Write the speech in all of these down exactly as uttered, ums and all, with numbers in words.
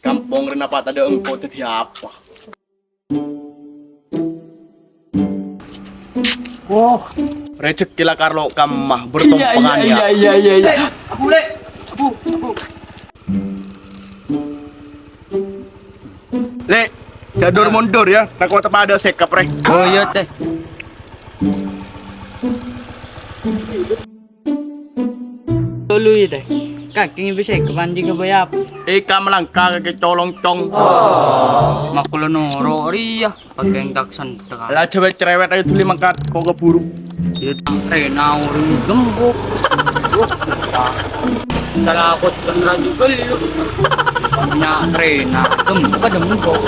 Kampong rèya napa tadâ' engko' dhâddhi apa? Wah, rejeki la karlo kamma bertompangan, ya. Iya, iya, iya, iya. Abu, Lè'. Abu, Abu. Lè', jhâ' dur-mundur, ya. Tako' tepadâ sèkep, rè. Oh, iya, Tèh. Tolong ya, Tèh. Kakè ngibis sèkep anjing apa ya? Eka melangkah kakè colong, Cong. Makula noro' rèya, pakèng tak sentek. La jhâ' cerewet ayo dhuli mangkat, kok keburu. Ya, rèna orèng gembok. Salah aku tekan raju beli. Punya rèna gembok ada gembok.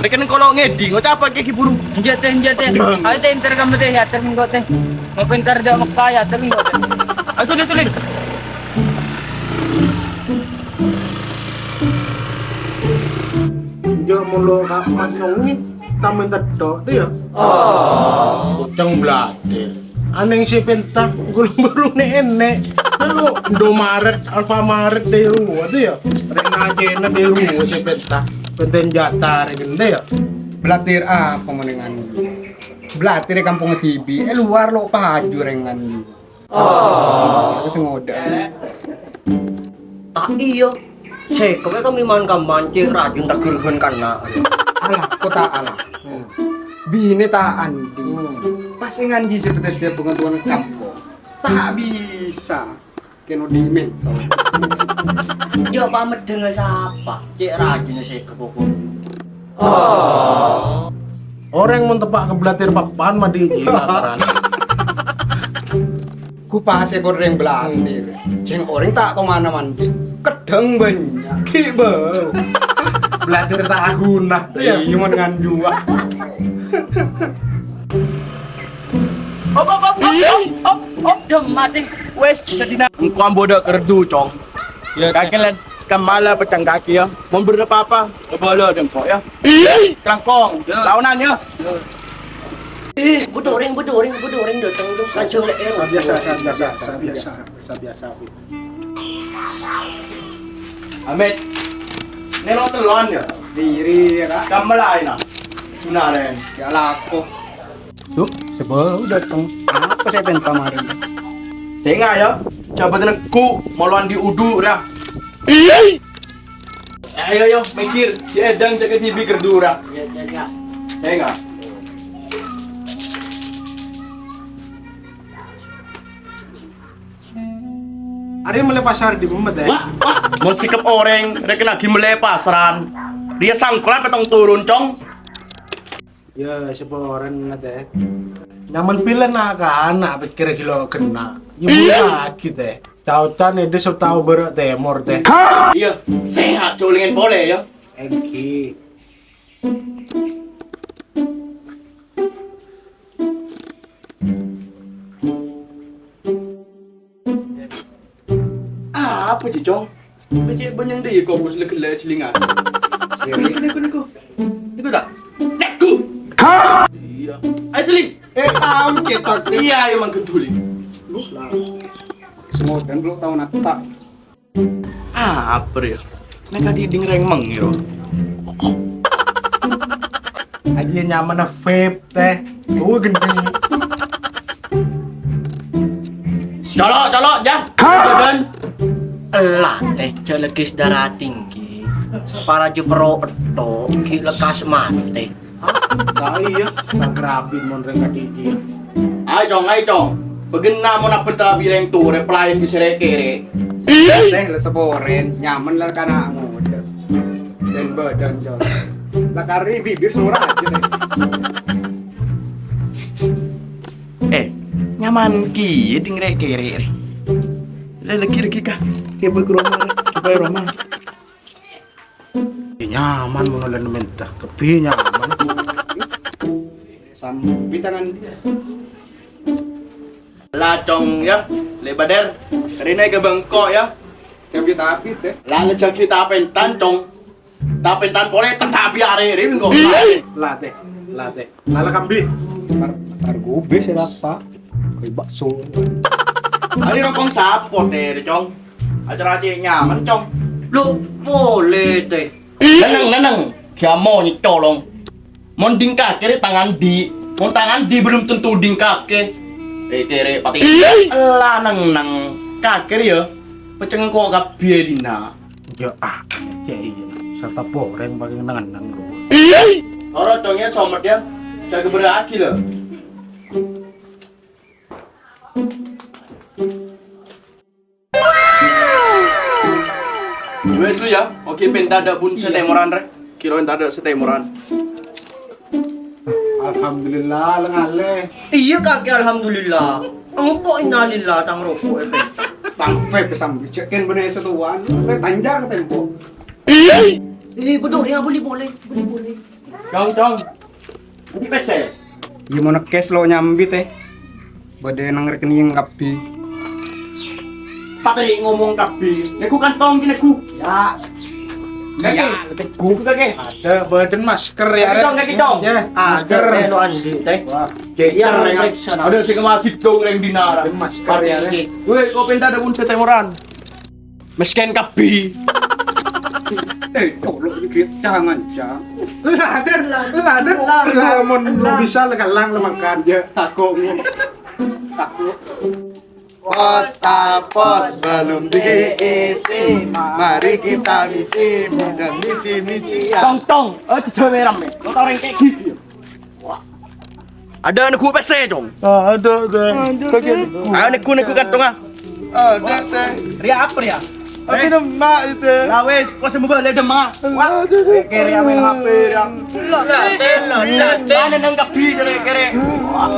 Lè' kènè' kolo ngèdhing, ngucap apa kè keburu? Enjâ', Tèh, enjâ', Tèh. Ayo, Tèh, entar kamu, Tèh, ya, Tèh, minggu, Tèh. Mau pintar dah Mekah, ya, Tèh, minggu, Tèh. Ayo, tuling, tuling. Jhâ' molo kapan nyongngi, tamen tedhok, Tèh, ya. Oh. Kodhâng blathir. Anèng sè pènta, ghulâ buru nènè. Lalu Indomaret, Alfamaret, dâri rowa, Tèh, ya. Rèng ngajhina dâri rowa sè pènta. Pènta jata rèng ghândhâ, ya. Blathir apa menengan? Blathir è kampong dhibi', è luar lo' paju rèng ghândhâ. Oh. Aku sè ngodâ. Ta' iyâ. Sèkep kami man-kaman cè' rajin tagerghen kana'. Alah, kok ta' alah. Binè ta' andi'. Pas ènganji sè petètè pangaturan kampong. Ta' bisa. Kèno dhimen. Jhâ' pamèt dengan sapa? Cè' rajin sèkep kok. Oh. Orèng mon teppa' ka blathir papan madi gila paran. Ku pasè korèng blathir. Jhâng orèng ta' tomana mandi. Kedhâng bânnya'. Ghi' bâu. Blathir ta' aguna. Iyâ, mon nganjua. Op, op, op, op, op, op, op, dem mati. Wes, jadi na- Engko' ambo dâ' kerdu, Cong. Kakè lè' kamala pècang kakè, ya. Mon bâdâ apa-apa, bâlâ dâ' engko', ya. Kerangkong, laonan, ya. Eh, bâdâ orèng, bâdâ orèng, bâdâ orèng dâteng, tuh. Sabiasa, sabiasa, sabiasa, sabiasa. Amit. Nèlo tellon, ya. Diri, Kak. Kamala, ya, nah. Gunaren. Ya, lako. Tuh, sè bâu dâteng. Apa sè pènta marèn? Sènga', ya. Coba teneggu, molo andi' udu, ra. Ayo, yo, mèkkèr. Yâ, èdhâng jâgâ dhibi' kerdu, ra. Yâ, yâ, yâ. Sènga'. Arè mellè pasar dimma, Tèh? Wah, wah, mon sèkep orèng, rèkennaghi mellè pasaran. Rèya sangkolan pètong turun, Cong. Yâ, saporana, Tèh. Nyaman bilâ na'-kana' pèkkèrra ghi' lo' ghenna'. Yâ, bulâ aghi, Tèh. Caocan è dâ' sè tao bârâ' tèmor, Tèh. Iyâ, sèhat jhâ' lèngèn polè, yâ. Èngghi. Apa, Cong? Cè' bânnya'na dâ' iyâ kok, Bos, lè-, lè-, jhâlingan. Iyâ. Nèko, nèko, nèko. Nèko ta'? Nèko! Iyâ. Ayo, Slim. Eh, tao kita. Iyâ, ayo, mangghâ dhuli. Lah. Semoga dulu tahun Natal. Apa, yâ? Mèka diding rèng mèngèr. Aji nyamana vape, Tèh. Oh, gendeng. Colok, colok, Jah. Jalan. Ella, Tèh, jhâ' lèghis darah tinggi. Para jepro etto, ghi' lekkas matè. Hah? Lah iyâ, sagrabi mon rèng kadhi iyâ. Ayo, Cong, ayo, Cong. Bâghenna mon abhânta bi' rèng torè pelayan bi' sèrè-kèrè. Tèh, la saporèn, nyaman la kana' ngodâ. Dâ' bâdân, Cong. La karè bibir sora aja, Tèh. Eh, nyaman kèya ding rè-kèrè rè. Lè-, lèghi-lèghi ka. Kèbâ ka roma rè. Coba roma. Eh, nyaman mon olèna mènta. Kabbhi nyaman. Sambi tangan dia. La, Cong, yâ. Lè' Badar. Rèna ka bengko, yâ. Jâgâ tapè, Tèh. La, la jâgâ tapèntan, Cong. Tapèntan polè, tetapi arè rè, minggu. La, Tèh. La, Tèh. La, la kabbhi. Par, par gubis ya, Pak. Kayak bakso. Arè rokok sapo, Tèh, Cong? Acara cè' nyaman, Cong. Lo, polè, tè. Nenneng, nenneng. Ghi' amo nyè colong. Mon ding kakè rè tang andi'. Mon tang andi' belum tentu ding kakè. Rè, rè, rè, patè. Ella neng-neng. Kakè rè, yâ. Pècèng engko' kabbhi è dinna'. Yâ, ah, cè' iyâ. Sarta porèng palèng neng-neng, bro. Ora, Cong, yâ, somet, yâ. Jâgâ bârâ'aghi, lho. Wes lu ya, oke, pènta dâ' bun sè tèmoran, rè. Kiro pènta dâ' sè tèmoran. Alhamdulillah, lè-ngalè. Iyâ, kakè, alhamdulillah. Engko' innalillah, tang roko', è, pènta. Tang vape sambi, cè'èn bânnè satuwan. Lè tanjar ka tempo. Eh, betul, ya, boleh, boleh, boleh, boleh. Cong, Cong. Andi' pèssè? Iyâ, mon cash lo nyambi, tè. Bâdâ neng rekening kabbhi. Patè ngomong kabbhi. Neggu kantong ghi, neggu. Yâ. Kakè. Yâ, neggu. Neggu kakè. Ada badan masker ya, Cong, Rek? Kakè, Cong. Ya, ah, masker. Lo andi', tè. Wah. Cè', iya, ada sing masih dong rèng dinara. Badan masker, ya, Rek. Weh, kok pènta dâ' bun sè tèmoran? Mèskèn kabbhi. Eh, tolong dikit, jangan, Cang. Hadir lah, hadir lah. Lah, mon lu bisa, lah, kalang, lah, makan, ya. Tako', tako'. Pos ta pos belum diisi, mari kita misi, misi, misi, misi, ya. Tong, tong, eh, dijawab rame. Lo tau rèng kayak gini. Ada neggu pèssè, Cong? Ah, ada, ada. Ayo, neggu, neggu kantong, ah. Ada, tè. Ria apa, Ria? Apa nama itu? Lawes, kok semua balik demma? Wah, kere main H P, Ria. Mana nang kabbhi, kere, kere. Wah.